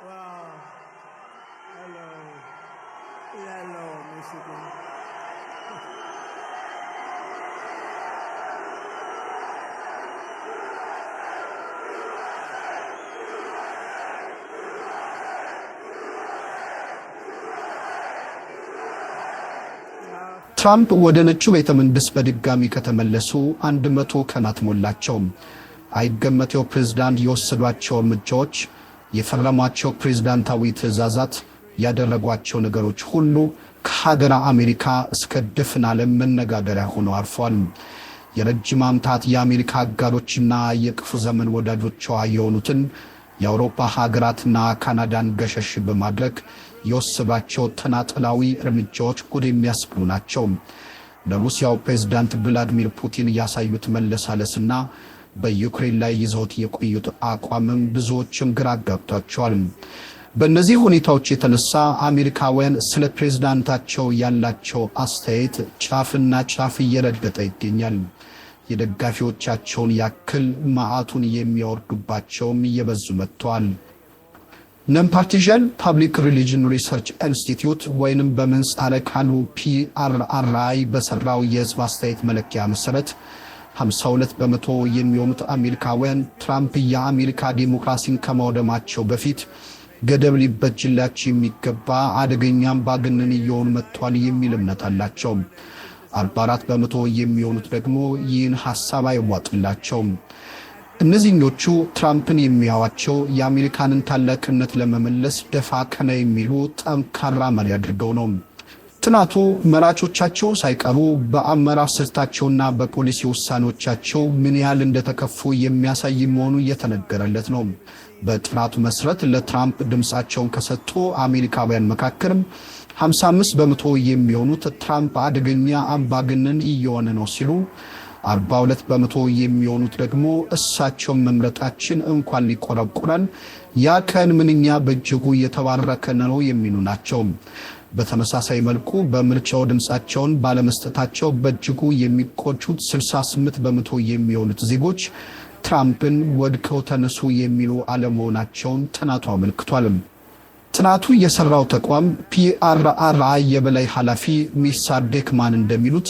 Wow. Hello. Hello, Michigan. ትራምፕ ወደ ነጩ ቤተ መንግሥት በድጋሚ ከተመለሱ 100 ቀናት ሞላቸው። አይገመቴው ፕሬዝዳንት የወሰዷቸው እርምጃዎች፣ የፈረሟቸው ፕሬዝዳንታዊ ትዕዛዛት፣ ያደረጓቸው ነገሮች ሁሉ ከሀገረ አሜሪካ እስከ ድፍን ዓለም መነጋገሪያ ሆኖ አርፏል። የረጅም ዓመታት የአሜሪካ አጋሮችና የክፉ ዘመን ወዳጆቿ የሆኑትን የአውሮፓ ሀገራትና ካናዳን ገሸሽ በማድረግ የወሰዷቸው ተናጠላዊ እርምጃዎች ጉድ የሚያስብሉ ናቸው። ለሩሲያው ፕሬዝዳንት ቭላዲሚር ፑቲን ያሳዩት መለሳለስና በዩክሬን ላይ ይዘውት የቆዩት አቋምም ብዙዎችም ግራ አጋብቷቸዋል። በእነዚህ ሁኔታዎች የተነሳ አሜሪካውያን ስለ ፕሬዝዳንታቸው ያላቸው አስተያየት ጫፍና ጫፍ እየረገጠ ይገኛል። የደጋፊዎቻቸውን ያክል መዓቱን የሚያወርዱባቸውም እየበዙ መጥተዋል። Nonpartisan Public Religion Research Institute ወይንም በምህጻረ ቃሉ PRRI በሰራው የህዝብ አስተያየት መለኪያ መሰረት 52% የሚሆኑት አሜሪካውያን ትራምፕ የአሜሪካ ዲሞክራሲን ከማውደማቸው በፊት ገደብ ሊበጅላቸው የሚገባ አደገኛ አምባገነን እየሆኑ መጥተዋል የሚል እምነት አላቸው። 44% የሚሆኑት ደግሞ ይህን ሐሳብ አይዋጥላቸውም። እነዚህኞቹ ትራምፕን የሚያዩዋቸው የአሜሪካንን ታላቅነት ለመመለስ ደፋ ቀና የሚሉ ጠንካራ መሪ አድርገው ነው። ጥናቱ መራጮቻቸው ሳይቀሩ በአመራር ስልታቸውና በፖሊሲ ውሳኔዎቻቸው ምን ያህል እንደተከፉ የሚያሳይ መሆኑ እየተነገረለት ነው። በጥናቱ መሰረት ለትራምፕ ድምፃቸውን ከሰጡ አሜሪካውያን መካከልም 55% የሚሆኑት ትራምፕ አደገኛ አምባገነን እየሆነ ነው ሲሉ፣ 42% የሚሆኑት ደግሞ እሳቸውን መምረጣችን እንኳን ሊቆረቁረን፣ ያ ቀን ምንኛ በእጅጉ እየተባረከ ነው የሚሉ ናቸው። በተመሳሳይ መልኩ በምርጫው ድምፃቸውን ባለመስጠታቸው በእጅጉ የሚቆጩት 68% የሚሆኑት ዜጎች ትራምፕን ወድቀው ተነሱ የሚሉ አለመሆናቸውን ጥናቱ አመልክቷል። ጥናቱ የሰራው ተቋም PRRI የበላይ ኃላፊ ሚሳ ዴክማን እንደሚሉት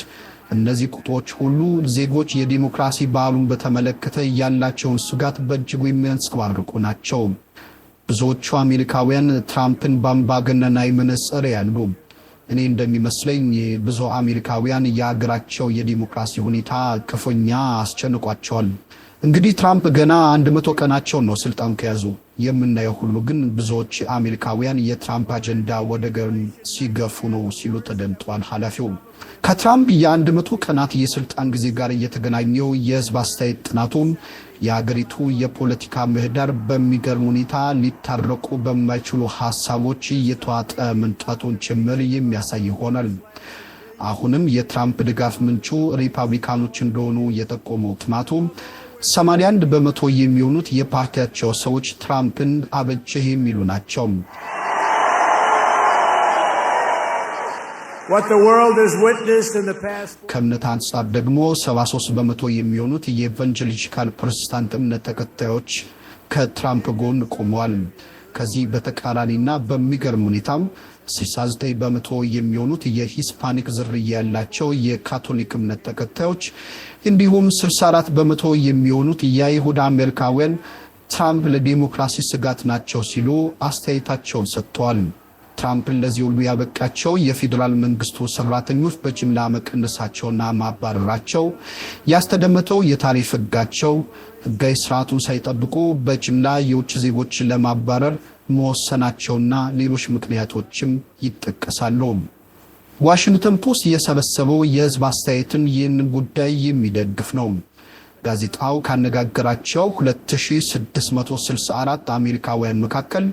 እነዚህ ቁጥሮች ሁሉ ዜጎች የዲሞክራሲ ባህሉን በተመለከተ ያላቸውን ስጋት በእጅጉ የሚያንጸባርቁ ናቸው። ብዙዎቹ አሜሪካውያን ትራምፕን በአምባገነናዊ መነጽር ያያሉ። እኔ እንደሚመስለኝ ብዙ አሜሪካውያን የሀገራቸው የዲሞክራሲ ሁኔታ ክፉኛ አስጨንቋቸዋል። እንግዲህ ትራምፕ ገና 100 ቀናቸው ነው ስልጣን ከያዙ። የምናየው ሁሉ ግን ብዙዎች አሜሪካውያን የትራምፕ አጀንዳ ወደ ጎን ሲገፉ ነው ሲሉ ተደምጠዋል ኃላፊው። ከትራምፕ የ100 ቀናት የስልጣን ጊዜ ጋር የተገናኘው የህዝብ አስተያየት ጥናቱም የአገሪቱ የፖለቲካ ምህዳር በሚገርም ሁኔታ ሊታረቁ በማይችሉ ሀሳቦች እየተዋጠ መምጣቱን ጭምር የሚያሳይ ይሆናል። አሁንም የትራምፕ ድጋፍ ምንጩ ሪፐብሊካኖች እንደሆኑ የጠቆመው ጥናቱ 81% የሚሆኑት የፓርቲያቸው ሰዎች ትራምፕን አበጀህ የሚሉ ናቸው። What the world has witnessed in the past ከእምነት አንጻር ደግሞ 73% የሚሆኑት የኤቫንጀሊካል ፕሮቴስታንት እምነት ተከታዮች ከትራምፕ ጎን ቆመዋል። ከዚህ በተቃራኒና በሚገርም ሁኔታም 69% የሚሆኑት የሂስፓኒክ ዝርያ ያላቸው የካቶሊክ እምነት ተከታዮች እንዲሁም 64% የሚሆኑት የአይሁድ አሜሪካውያን ትራምፕ ለዲሞክራሲ ስጋት ናቸው ሲሉ አስተያየታቸውን ሰጥተዋል። ትራምፕን ለዚህ ሁሉ ያበቃቸው የፌዴራል መንግስቱ ሰራተኞች በጅምላ መቀነሳቸውና ማባረራቸው፣ ያስተደመጠው የታሪፍ ህጋቸው፣ ህጋዊ ስርዓቱን ሳይጠብቁ በጅምላ የውጭ ዜጎችን ለማባረር መወሰናቸውና ሌሎች ምክንያቶችም ይጠቀሳሉ። ዋሽንግተን ፖስት የሰበሰበው የህዝብ አስተያየትን ይህንን ጉዳይ የሚደግፍ ነው። ጋዜጣው ካነጋገራቸው 2664 አሜሪካውያን መካከል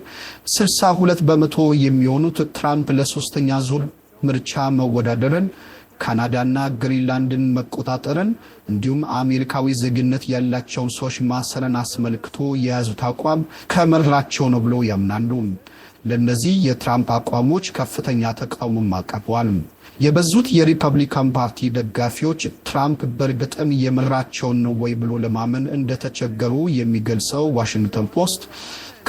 62% የሚሆኑት ትራምፕ ለሶስተኛ ዙር ምርጫ መወዳደርን፣ ካናዳና ግሪንላንድን መቆጣጠርን እንዲሁም አሜሪካዊ ዜግነት ያላቸውን ሰዎች ማሰርን አስመልክቶ የያዙት አቋም ከመራቸው ነው ብለው ያምናሉ። ለእነዚህ የትራምፕ አቋሞች ከፍተኛ ተቃውሞም አቅርበዋል። የበዙት የሪፐብሊካን ፓርቲ ደጋፊዎች ትራምፕ በእርግጥም የምራቸውን ነው ወይ ብሎ ለማመን እንደተቸገሩ የሚገልጸው ዋሽንግተን ፖስት፣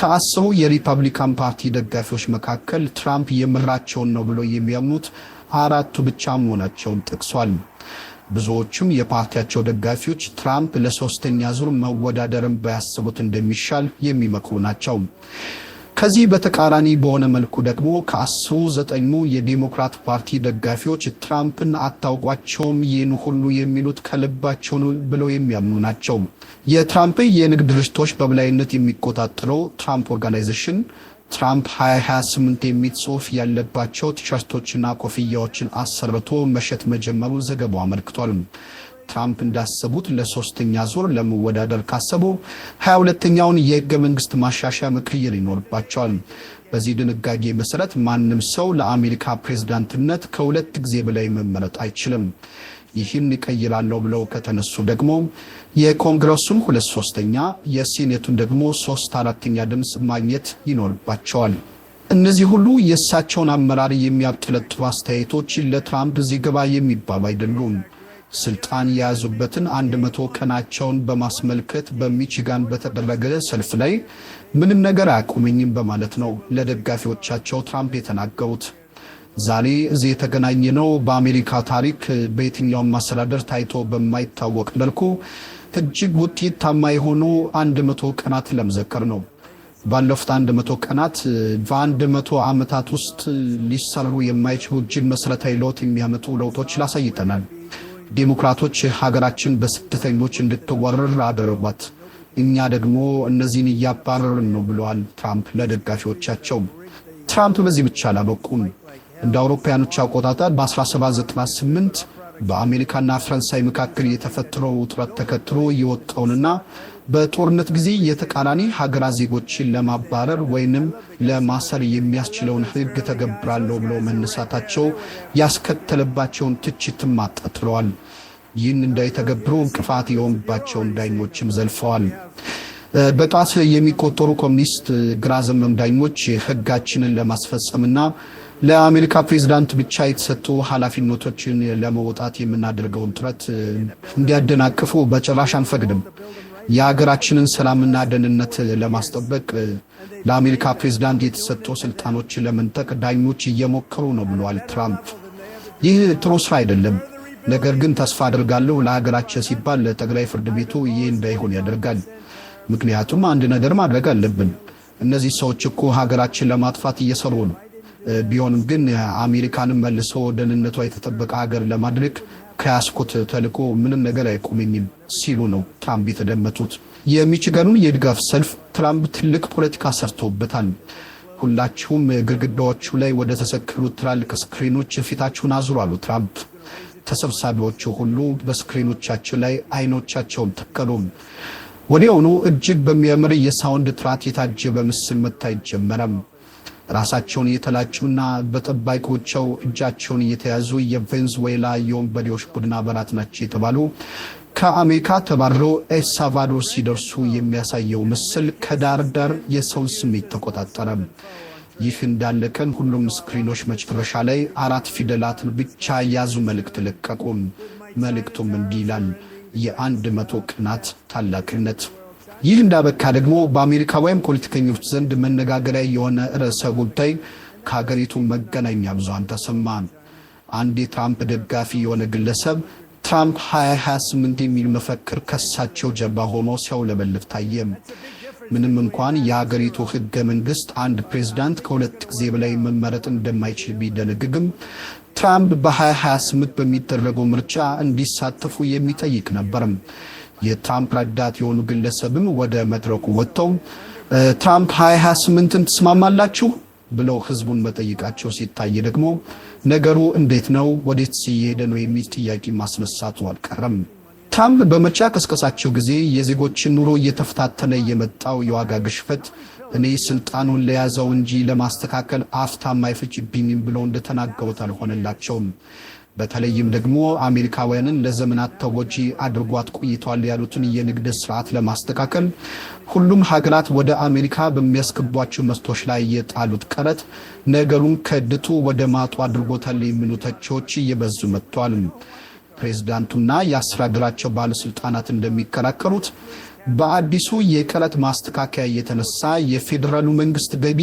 ከ10ሩ የሪፐብሊካን ፓርቲ ደጋፊዎች መካከል ትራምፕ የምራቸውን ነው ብሎ የሚያምኑት አራቱ ብቻ መሆናቸውን ጠቅሷል። ብዙዎቹም የፓርቲያቸው ደጋፊዎች ትራምፕ ለሶስተኛ ዙር መወዳደርን ባያስቡት እንደሚሻል የሚመክሩ ናቸው። ከዚህ በተቃራኒ በሆነ መልኩ ደግሞ ከ10ሩ ዘጠኙ የዴሞክራት ፓርቲ ደጋፊዎች ትራምፕን አታውቋቸውም፣ ይህን ሁሉ የሚሉት ከልባቸው ነው ብለው የሚያምኑ ናቸው። የትራምፕ የንግድ ድርጅቶች በበላይነት የሚቆጣጠረው ትራምፕ Organization ትራምፕ 2028 የሚል ጽሑፍ ያለባቸው ቲሸርቶችና ኮፍያዎችን አሰርቶ መሸጥ መጀመሩ ዘገባው አመልክቷል። ትራምፕ እንዳሰቡት ለሶስተኛ ዙር ለመወዳደር ካሰቡ 22ኛውን የህገ መንግስት ማሻሻያ መቀየር ይኖርባቸዋል። በዚህ ድንጋጌ መሰረት ማንም ሰው ለአሜሪካ ፕሬዝዳንትነት ከሁለት ጊዜ በላይ መመረጥ አይችልም። ይህን እቀይራለሁ ብለው ከተነሱ ደግሞ የኮንግረሱን 2/3፣ የሴኔቱን ደግሞ 3/4 ድምፅ ማግኘት ይኖርባቸዋል። እነዚህ ሁሉ የእሳቸውን አመራር የሚያብጠለጥሉ አስተያየቶች ለትራምፕ እዚህ ግባ የሚባሉ አይደሉም። ስልጣን የያዙበትን 100 ቀናቸውን በማስመልከት በሚቺጋን በተደረገ ሰልፍ ላይ ምንም ነገር አያቆመኝም በማለት ነው ለደጋፊዎቻቸው ትራምፕ የተናገሩት። ዛሬ እዚህ የተገናኘነው በአሜሪካ ታሪክ በየትኛውም አስተዳደር ታይቶ በማይታወቅ መልኩ እጅግ ውጤታማ የሆኑ 100 ቀናት ለመዘከር ነው። ባለፉት 100 ቀናት በ100 ዓመታት ውስጥ ሊሰሩ የማይችሉ እጅግ መሰረታዊ ለውጥ የሚያመጡ ለውጦች አሳይተናል። ዴሞክራቶች ሀገራችን በስደተኞች እንድትወረር አደረጓት። እኛ ደግሞ እነዚህን እያባረርን ነው ብለዋል ትራምፕ ለደጋፊዎቻቸው። ትራምፕ በዚህ ብቻ አላበቁም። እንደ አውሮፓውያኖች አቆጣጠር በ1798 በአሜሪካና ፈረንሳይ መካከል የተፈጠረው ውጥረት ተከትሎ የወጣውንና በጦርነት ጊዜ የተቃራኒ ሀገራት ዜጎችን ለማባረር ወይንም ለማሰር የሚያስችለውን ሕግ ተገብራለሁ ብለው መነሳታቸው ያስከተለባቸውን ትችትም አጣጥለዋል። ይህን እንዳይተገብሩ እንቅፋት የሆኑባቸውን ዳኞችም ዘልፈዋል። በጣት የሚቆጠሩ ኮሚኒስት ግራ ዘመም ዳኞች ሕጋችንን ለማስፈጸምና ለአሜሪካ ፕሬዝዳንት ብቻ የተሰጡ ኃላፊነቶችን ለመወጣት የምናደርገውን ጥረት እንዲያደናቅፉ በጭራሽ አንፈቅድም። የሀገራችንን ሰላምና ደህንነት ለማስጠበቅ ለአሜሪካ ፕሬዝዳንት የተሰጡ ስልጣኖችን ለመንጠቅ ዳኞች እየሞከሩ ነው ብለዋል ትራምፕ። ይህ ጥሩ ስራ አይደለም። ነገር ግን ተስፋ አድርጋለሁ ለሀገራችን ሲባል ለጠቅላይ ፍርድ ቤቱ ይህ እንዳይሆን ያደርጋል። ምክንያቱም አንድ ነገር ማድረግ አለብን። እነዚህ ሰዎች እኮ ሀገራችን ለማጥፋት እየሰሩ ነው። ቢሆንም ግን አሜሪካንን መልሶ ደህንነቷ የተጠበቀ ሀገር ለማድረግ ከያዝኩት ተልዕኮ ምንም ነገር አይቆመኝም ሲሉ ነው ትራምፕ የተደመጡት። የሚችጋኑን የድጋፍ ሰልፍ ትራምፕ ትልቅ ፖለቲካ ሰርተውበታል። ሁላችሁም ግድግዳዎቹ ላይ ወደ ተሰቀሉ ትላልቅ ስክሪኖች ፊታችሁን አዙሩ አሉ ትራምፕ። ተሰብሳቢዎቹ ሁሉ በስክሪኖቻቸው ላይ አይኖቻቸውን ተከሉ። ወዲያውኑ እጅግ በሚያምር የ sound track የታጀበ ምስል መታየት ጀመረም። ራሳቸውን እየተላጩና በጠባቂዎቻቸው እጃቸውን እየተያዙ የቬንዙዌላ የወንበዴዎች ቡድን አባላት ናቸው የተባሉ ከአሜሪካ ተባረው ኤልሳልቫዶር ሲደርሱ የሚያሳየው ምስል ከዳር ዳር የሰውን ስሜት ተቆጣጠረ። ይህ እንዳለ ቀን ሁሉም ስክሪኖች መጨረሻ ላይ አራት ፊደላትን ብቻ የያዙ መልእክት ለቀቁ። መልእክቱም እንዲህ ይላል፦ የ100 ቀናት ታላቅነት። ይህ እንዳበቃ ደግሞ በአሜሪካውያን ፖለቲከኞች ዘንድ መነጋገሪያ የሆነ ርዕሰ ጉዳይ ከሀገሪቱ መገናኛ ብዙሃን ተሰማ። አንድ የትራምፕ ደጋፊ የሆነ ግለሰብ ትራምፕ 2028 የሚል መፈክር ከሳቸው ጀርባ ሆኖ ሲያውለበልብ ታየ። ምንም እንኳን የሀገሪቱ ህገ መንግስት አንድ ፕሬዝዳንት ከሁለት ጊዜ በላይ መመረጥ እንደማይችል ቢደነግግም፣ ትራምፕ በ2028 በሚደረገው ምርጫ እንዲሳተፉ የሚጠይቅ ነበር። የትራምፕ ረዳት የሆኑ ግለሰብም ወደ መድረኩ ወጥተው ትራምፕ 2028ን ትስማማላችሁ ብለው ህዝቡን መጠየቃቸው ሲታይ ደግሞ ነገሩ እንዴት ነው፣ ወዴት እየሄደ ነው የሚል ጥያቄ ማስነሳቱ አልቀረም። ትራምፕ በምርጫ ቅስቀሳቸው ጊዜ የዜጎችን ኑሮ እየተፈታተነ የመጣው የዋጋ ግሽበት እኔ ስልጣኑን ለያዘው እንጂ ለማስተካከል አፍታም አይፈጅብኝም ብለው እንደተናገሩት አልሆነላቸውም። በተለይም ደግሞ አሜሪካውያንን ለዘመናት ተጎጂ አድርጓት ቆይቷል ያሉትን የንግድ ስርዓት ለማስተካከል ሁሉም ሀገራት ወደ አሜሪካ በሚያስገቧቸው ምርቶች ላይ የጣሉት ቀረጥ ነገሩን ከድጡ ወደ ማጡ አድርጎታል የሚሉ ተቺዎች እየበዙ መጥተዋል። ፕሬዝዳንቱና የአስተዳደራቸው ባለስልጣናት እንደሚከራከሩት በአዲሱ የቀረጥ ማስተካከያ የተነሳ የፌዴራሉ መንግስት ገቢ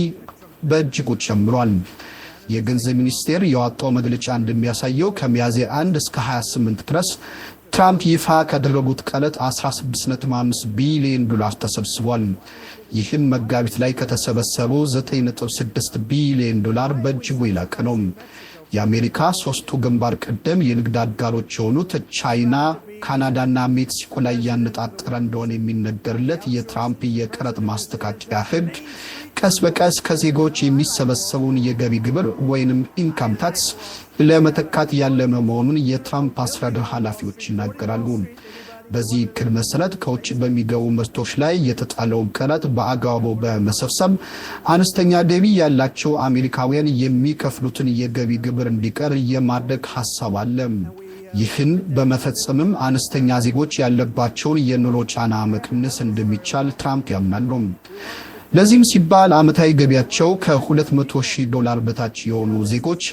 በእጅጉ ጨምሯል። የገንዘብ ሚኒስቴር ያወጣው መግለጫ እንደሚያሳየው ከሚያዝያ 1 እስከ 28 ድረስ ትራምፕ ይፋ ካደረጉት ቀረጥ 16.5 ቢሊዮን ዶላር ተሰብስቧል። ይህም መጋቢት ላይ ከተሰበሰበው 9.6 ቢሊዮን ዶላር በእጅጉ የላቀ ነው። የአሜሪካ ሶስቱ ግንባር ቀደም የንግድ አጋሮች የሆኑት ቻይና፣ ካናዳና ሜክሲኮ ላይ ያነጣጠረ እንደሆነ የሚነገርለት የትራምፕ የቀረጥ ማስተካከያ ሕግ ቀስ በቀስ ከዜጎች የሚሰበሰበውን የገቢ ግብር ወይንም income tax ለመተካት ያለመ መሆኑን የትራምፕ አስተዳደር ኃላፊዎች ይናገራሉ። በዚህ እቅድ መሰረት ከውጭ በሚገቡ ምርቶች ላይ የተጣለውን ቀረጥ በአግባቡ በመሰብሰብ አነስተኛ ገቢ ያላቸው አሜሪካውያን የሚከፍሉትን የገቢ ግብር እንዲቀር የማድረግ ሀሳብ አለ። ይህን በመፈጸምም አነስተኛ ዜጎች ያለባቸውን የኑሮ ጫና መቀነስ እንደሚቻል ትራምፕ ያምናሉ። ለዚህም ሲባል ዓመታዊ ገቢያቸው ከ200 ሺህ ዶላር በታች የሆኑ ዜጎች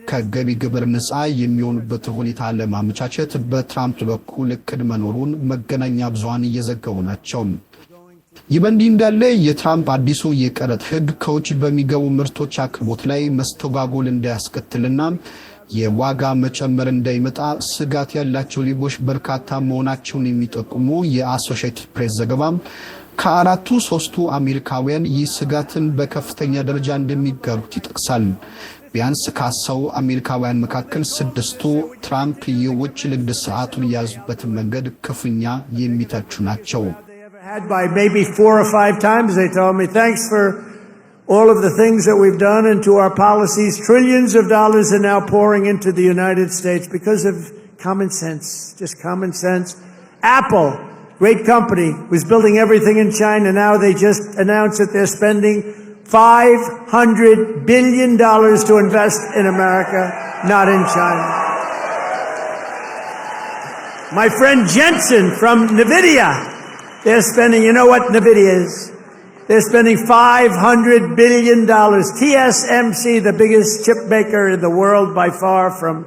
ከገቢ ግብር ነፃ የሚሆኑበት ሁኔታ ለማመቻቸት በትራምፕ በኩል እቅድ መኖሩን መገናኛ ብዙሃን እየዘገቡ ናቸው። ይህ በእንዲህ እንዳለ የትራምፕ አዲሱ የቀረጥ ሕግ ከውጭ በሚገቡ ምርቶች አቅርቦት ላይ መስተጓጎል እንዳያስከትልና የዋጋ መጨመር እንዳይመጣ ስጋት ያላቸው ዜጎች በርካታ መሆናቸውን የሚጠቁሙ የአሶሺየትድ ፕሬስ ዘገባም ከአራቱ ሶስቱ አሜሪካውያን ይህ ስጋትን በከፍተኛ ደረጃ እንደሚጋሩት ይጠቅሳል። ቢያንስ ከ10 አሜሪካውያን መካከል ስድስቱ ትራምፕ የውጭ ንግድ ስርዓቱን የያዙበትን መንገድ ክፉኛ የሚተቹ ናቸው። Had by maybe four or five times. They told me, "Thanks for all of the things that we've done and to our policies." Trillions of dollars are now pouring into the United States because of common sense, just common sense. Apple, great company, was building everything in China. Now they just announced that they're spending $500 billion to invest in America, not in China. My friend Jensen from NVIDIA, they're spending, you know what NVIDIA is? They're spending $500 billion. TSMC, the biggest chip maker in the world by far from